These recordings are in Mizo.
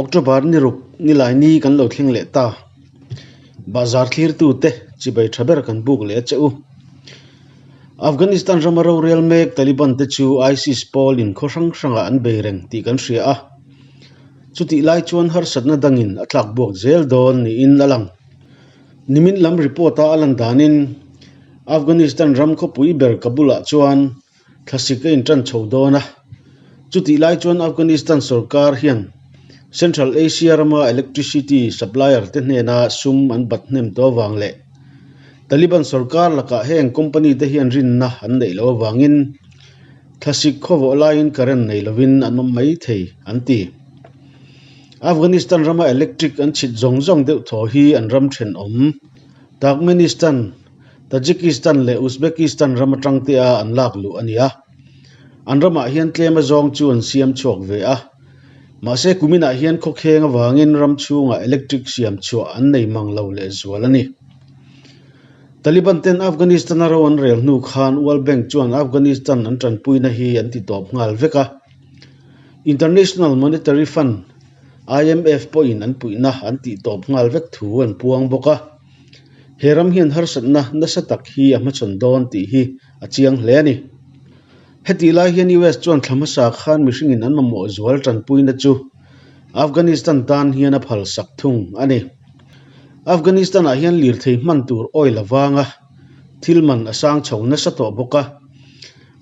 October ni ruk nilai ni kan lo thleng leh ta. Bahzar thlirtute chibai tha ber kan buk leh a che u. Afghanistan rama rorel mek Taliban te chu ISIS pawl in khaw hrang hrangah an bei reng tih kan hria a. Chutih lai chuan harsatna dangin a tlak buak zel dawn niin a lang. Nimin lam report a a lan danin Afghanistan ram khawpui ber Kabul-ah chuan thlasik a intan chho dawn a. Chutih lai chuan Afghanistan sorkar hian Central Asia rama electricity supplier te hnena sum an bat hnem tawh avang leh Taliban sorkar lakah heng company te hian rinna an neih loh avangin thlasik khawvawh laiin current nei lovin an awm mai thei an ti. Afghanistan rama electric an chhit zawng zawng deuh thaw hi an ram thenawm Turkmenistan, Tajikistan leh Uzbekistan ram atang te a an lak luh a ni a. An ramah hian tlem azawng chu an siam chhuak ve a. Mahse kuminah hian khawkheng avangin ram chhungah electric siam chhuah an nei mang lo lehzual a ni. Taliban ten Afghanistan a ro an rel hnu khan World Bank chuan Afghanistan an tanpuina hi an ti tawp nghal vek a. International Monetary Fund, IMF, pawhin an puihna an tih tawp nghal vek thu an puang bawk a. He ram hian harsatna nasa tak hi a hmachhawn dawn tih hi a chiang hle a ni. Hetih lai hian US chuan thla hmasa khan mihringin an mamawh zual tanpuina chu Afghanistan tan hian a phalsak thung a ni. Afghanistan-ah hian lirthei hman tur oil avanga thil man a sang chho nasa tawh bawk a.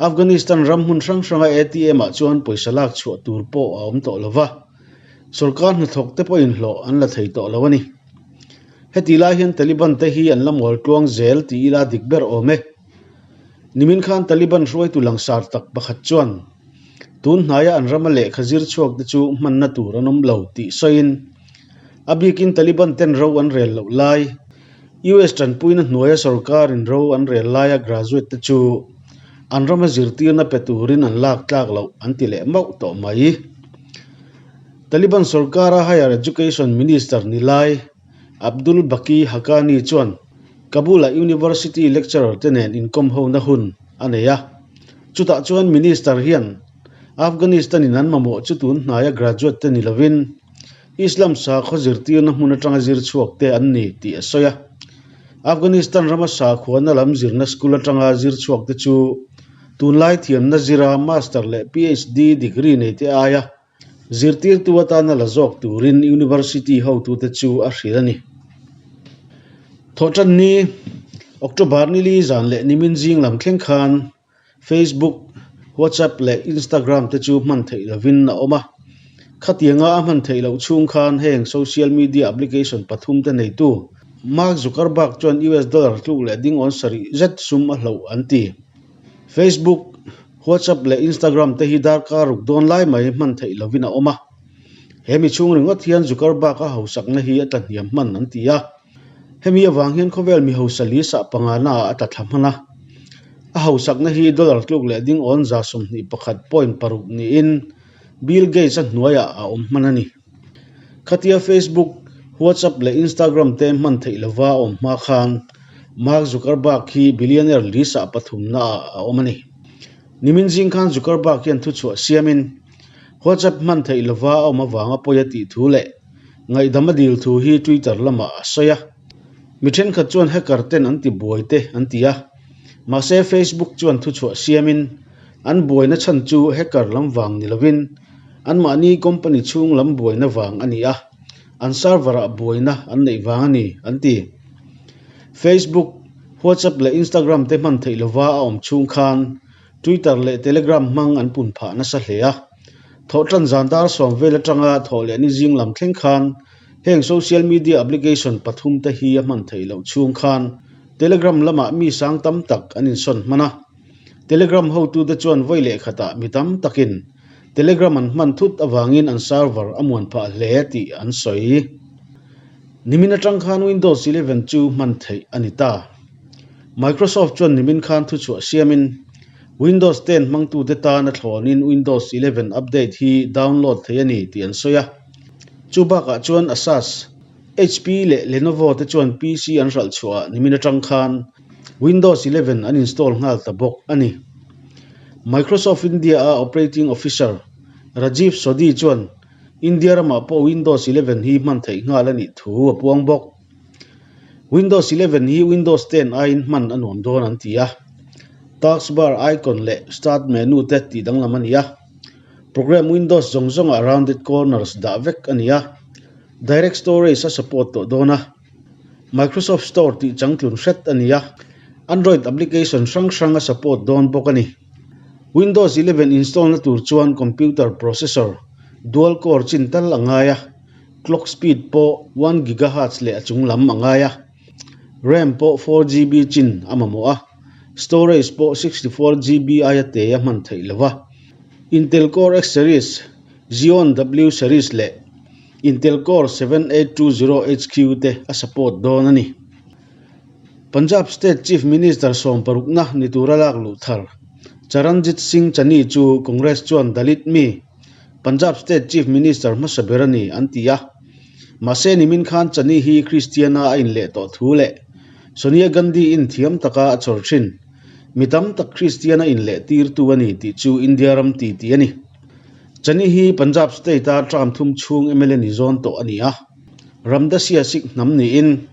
Afghanistan ram hmun hrang hranga ATM-ah chuan pawisa lak chhuah tur pawh a awm tawh lo va, sorkar hnathawk te pawhin hlawh an la thei tawh lo a ni. Heti lai hian Taliban te hi an la mual tluang zel ti ila dik ber awm e. Nimin khan Taliban hruaitu langsar tak pakhat chuan tun hnaia an rama lehkha zir chhuak te chu hmanna tur an awm lo tih sawiin a bikin Taliban ten ro an rel loh lai US tanpuina hnuaia sorkarin ro an rel laia graduate te chu an rama zirtirna pe turin an lak tlak loh an ti leh mauh tawh mai. Taliban sorkara Higher Education Minister ni lai Abdul Baqi Haqqani chuan Kabul-a University lecturer te nen inkawm hona hun a nei a. Chutah chuan Minister hian Afghanistan-in an mamawh chu tun hnaia graduate te ni lovin Islam sakhaw zirtirna hmun atanga zir chhuak te an ni tih a sawi a. Afghanistan rama sakhuana lam zirna school atanga zir chhuak te chu tunlai thiamna zira Master leh PhD degree nei te aia Zirtirtu atana la zawk turin University hotute chu a hrilh a ni. Thawhtanni, October nili zan leh nimin zing lam thleng khan Facebook, WhatsApp leh Instagram te chu hman theih lovin a awm a. Khatianga a hman theih loh chhung khan heng social media application pathum te neitu Mark Zuckerberg chuan US dollar tluk leh dingawn sarih zet sum a hloh an ti. Facebook, WhatsApp leh Instagram te hi darkar ruk dawn lai mai hman theih lovin a awm a. He mi chhung ringawt hian Zuckerberg a hausakna hi a tla hniam hman an ti a. Hemi avang hian khawvel mi hausa li sah pangana ah a tla thla hman a. A hausakna hi dollar tluk leh ding awn 21.6 niin Bill Gates a hnuaiah a awm hman a ni. Khatia Facebook, WhatsApp leh Instagram te hman theih lova a awm hma khan Mark Zuckerberg hi billionaire list-ah pathumna ah a awm a ni. Nimin zing khan Zuckerberg hian thuchhuah siamin WhatsApp hman theih lova a awm avanga pawi a tih thu leh ngaihdam a dil thu hi Twitter lamah a sawi a. Mi thenkhat chuan hacker ten an ti buai te an ti a, mahse Facebook chuan thuchhuah siamin an buaina chhan chu hacker lam vang ni lovin Anmahni company chhung lam buaina vang a ni a, an server-ah buaina an neih vang a ni, an ti. Facebook, WhatsApp leh Instagram te hman theih lova a awm chhung khan Twitter leh Telegram hmang an pun phah nasa hle a. Thawhtan zan dar sawm vel atanga thawh leh ni zing lam thleng khan heng social media application pathum te hi a hman theih loh chhung khan Telegram lamah mi sang tam tak an insawn hman a. Telegram hotute chuan vawi leh khatah mi tam takin Telegram an hman thut avangin an server a muan phah hle tih an sawi. Nimin atang khan Windows 11 chu hman theih a ni ta. Microsoft chuan nimin khan thuchhuah siamin Windows 10 hmangtute tan a thlawnin Windows 11 update hi download theih a ni tih an sawi a. Chu bakah chuan Asus, HP leh Lenovo te chuan PC an hralh chhuahah nimin atang khan Windows 11 an install nghal ta bawk a ni. Microsoft India-a Operating Officer Rajiv Sodhi chuan India ramah pawh Windows 11 hi hman theih nghal a nih thu a puang bawk. Windows 11 hi Windows 10 aiin hman a nuam dawn an ti a. Taskbar icon leh Start menu te tih danglam a ni a. Program Windows zawng zawngah rounded corners dah vek a ni a. Direct Storage a support tawh dawn a. Microsoft Store tih changtlun hret a ni a. Android application hrang hrang a support dawn bawk a ni. Windows 11 install na tur chuan computer processor dual core chin tal a ngai a, clock speed pawh 1 GHz leh a chung lam a ngai a, RAM pawh 4 GB chin a mamawh a, storage pawh 64 GB aia te a hman theih lo a. Intel Core X series, Xeon W series leh Intel Core 7820HQ te a support dawn a ni. Punjab State Chief Minister sawmparukna ni tura lak luh thar, Charanjit Singh Channi chu Congress chuan Dalit mi, Punjab State Chief Minister hmasa ber a ni an ti a. Mahse nimin khan Channi hi Kristiana a inleh tawh thu leh Sonia Gandhi in thiam taka a chhawr thin, mi tam tak Kristiana inleh tirtu a ni tih chu India ram ti tih a ni. Channi hi Punjab State-a term thum chhung mla ni zawn tawh a ni a, Ramdasia Sikh hnam niin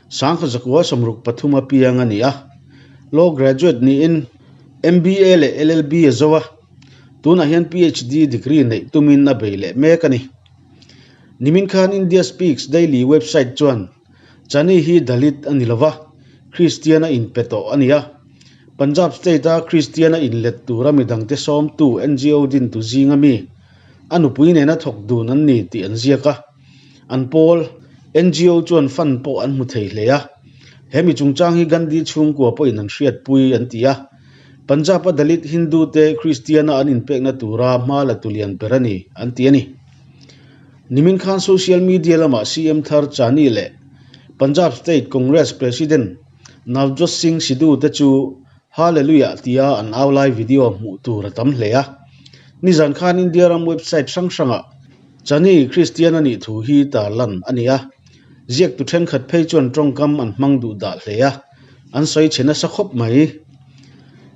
Sangha zakua 63 a piang a ni a, Law graduate niin MBA leh LLB a zo a, tunah hian PhD degree neih tumin a bei leh mek a ni. Nimin khan India Speaks Daily website chuan Channi hi Dalit a ni lova, Kristian a inpe tawh a ni a, Punjab state-a Kristian a inlet tura midangte sawmtu NGO dintu zinga mi a nupui nena thawk dun an ni tih an ziak a. An pawl, NGO chuan fund pawh an hmu thei hle a. He mi chungchang hi Gandhi chhungkua pawhin an hriatpui an ti a. Punjab-a Dalit Hindu te Kristian-a an inpekna tura hma la tu lian ber a ni, an ti a ni. Nimin khan social media lamah CM thar Channi leh Punjab State Congress President Navjot Singh Sidhu te chu Hallelujah tia an au lai video hmuh tur a tam hle a. Nizan khan India ram website hrang hrangah Channi Kristian a nih thu hi tarlan a ni a, ziaktu thenkhat phei chuan tawngkam an hmang duh dah hle a, an sawi chhe nasa khawp mai.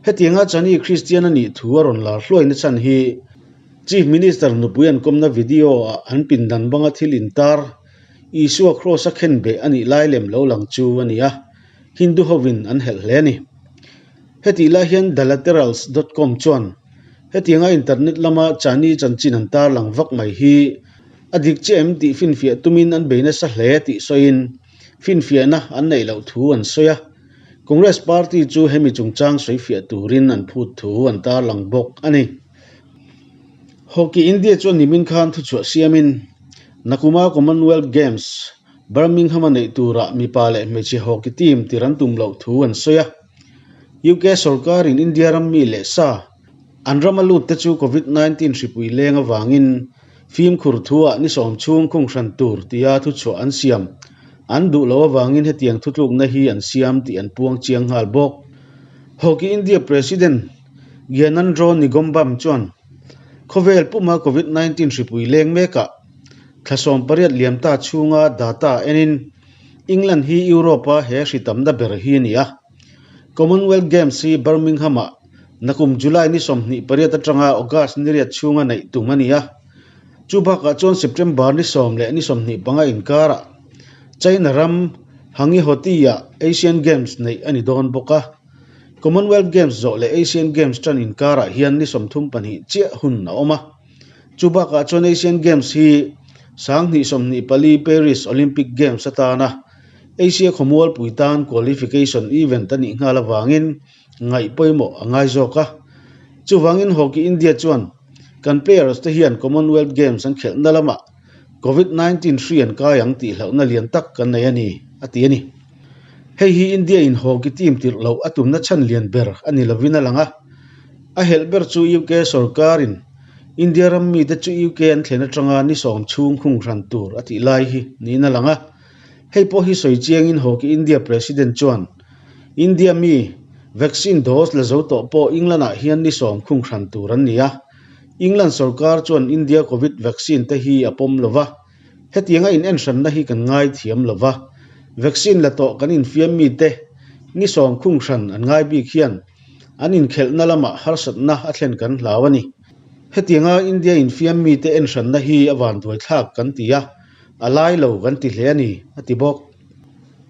Hetianga Channi Kristian a nih thu a rawn lar hluai na chhan hi Chief Minister nupui an kawmna video ah an pindan banga thil intar Isua Kraws a khenbeh a nih lai lem lo lang chu a ni a, Hindu hovin an helh hle a ni. Hetih lai hian Thelaterals dot com chuan hetianga internet lama Chani chanchin an tarlang vak mai hi a dik chiah em tih finfiah tumin an bei nasa hle tih sawiin finfiahna an neih loh thu an sawi a. Congress party chu hemi chungchang sawifiah turin an phut thu an tarlang bawk a ni. Hockey India chuan nimin khan thuchhuah siamin Nakuma Commonwealth Games Birmingham-a neih turah mipa leh hmeichhe hockey team tir an tum loh thu an sawi a. UK sawrkarin India ram mi leh sa an rama lut te chu Covid 19 hripui leng avangin fimkhur thuah ni sawm chhung khung hran tur tia thuchhuah an siam an duh loh avangin hetiang thutlukna hi an siam tih an puang chiang nghal bawk. Hockey India President Gyanendro Nigombam chuan khawvel puma Covid 19 hripui leng mekah Thla 18 liam ta chhunga data enin England hi Europe-a he hri tamna ber hi a ni a. Commonwealth Games hi Birmingham-ah nakum July ni 28 atanga August ni riat chhunga neih tum a ni a. Chu bakah chuan September ni 10 leh ni 25 inkarah China ram Hangihoti-ah Asian Games neih a ni dawn bawk a. Commonwealth Games zawh leh Asian Games tan inkarah hian ni 32 chiah hun a awm a. Chu bakah chuan Asian Games hi 2024 Paris Olympic Games atana Asia khawmualpui tan qualification event a nih nghal avangin ngaih pawimawh a ngai zawk a. Chuvangin Hockey India chuan kan players te hian Commonwealth Games an khelhna lamah Covid 19 hri an kai ang tih hlauhna lian tak kan nei a ni, a ti a ni. Hei hi India in hockey team tirh loh a tumna chhan lian ber a ni lovin a lang a. A helh ber chu UK sawrkarin India ram mite chu UK an thlen atanga ni sawm chhung khung hran tur a tih lai hi niin a lang a. Hei pawh hi sawi chiangin Hockey India President chuan India mi vaccine dose la zo tawh pawh England-ah hian ni sawm khung hran tur an ni a. England sawrkar chuan India Covid vaccine te hi a pawm lova. Hetianga in enhranna hi kan ngai thiam lova. Vaccine la tawh kan infiam mite ni sawm khung hran an ngai bik hian an inkhelhna lamah harsatna a thlen kan hlau a ni. Hetianga India infiam mite en hranna hi a vanduai thlak kan ti a, a lai lo kan ti hle a ni, a ti bawk.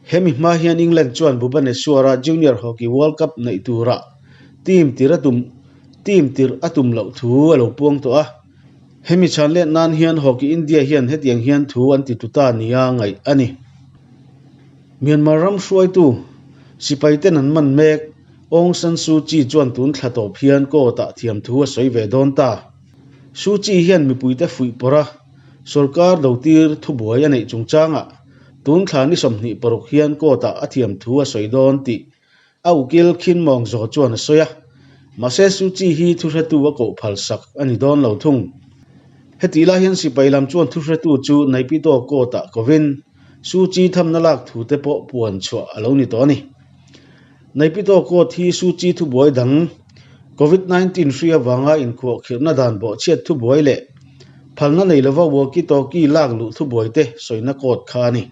Hemi hma hian England chuan Bhubaneswar-a Junior Hockey World Cup neih turah team tir a tum team tirh a tum loh thu a lo puang tawh a. Hemi chhan let nan hian Hockey India hian hetiang hian thu an ti tu ta nia ngaih a ni. Myanmar ram hruaitu sipaiten an man mek Aung San Suu Kyi chuan tun thla tawp hian court-ah thiam thu a sawi ve dawn ta. Suu Kyi hian mipuite fuih pawrh a, sorkar dotir thubuai a neih chungchangah tun thla ni 26 hian court-ah a thiam thu a sawi dawn tih a ukil Khin Maung Zaw chuan a sawi a. Mahse Suu Kyi hi thuhretu a koh phal sak a ni dawn lo thung. Hetih lai hian sipai lam chuan thuhretu chu Naypyidaw court-ah kovin Suu Kyi thamna lak thute pawh puan chhuah a lo ni tawh a ni. Naypyidaw court hi Suu Kyi thubuai dang Covid 19 hri avanga inkhuahkhirhna dan bawhchhiat thubuai leh phalna nei lova walkie-talkie lak luh thubuai te sawina court kha a ni.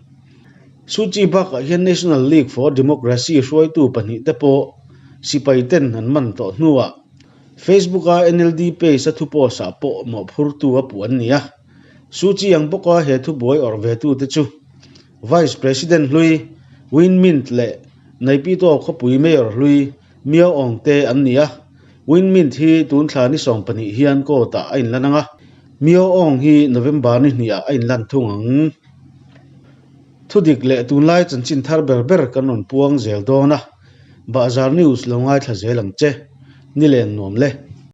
Suu Kyi bakah hian National League for Democracy hruaitu pahnihte pawh sipai ten an man tawh hnuah Facebook-a NLD page-a thu post-ah pawh mawhphurtu a puh an ni a. Suu Kyi ang bawka he thubuai awrh ve tute chu Vice President hlui Win Myint leh Naypyidaw khawpui Mayor hlui Myo Aung te an ni a. Win Myint hi tun thla ni 12 hian court-ah a inlan ang a, Myo Aung hi November ni hnihah a inlan thung ang. Thudik leh tunlai chanchin thar ber ber kan rawn puang zel dawn a, Bahzar News lo ngaithla zel ang che. Ni len nuam le.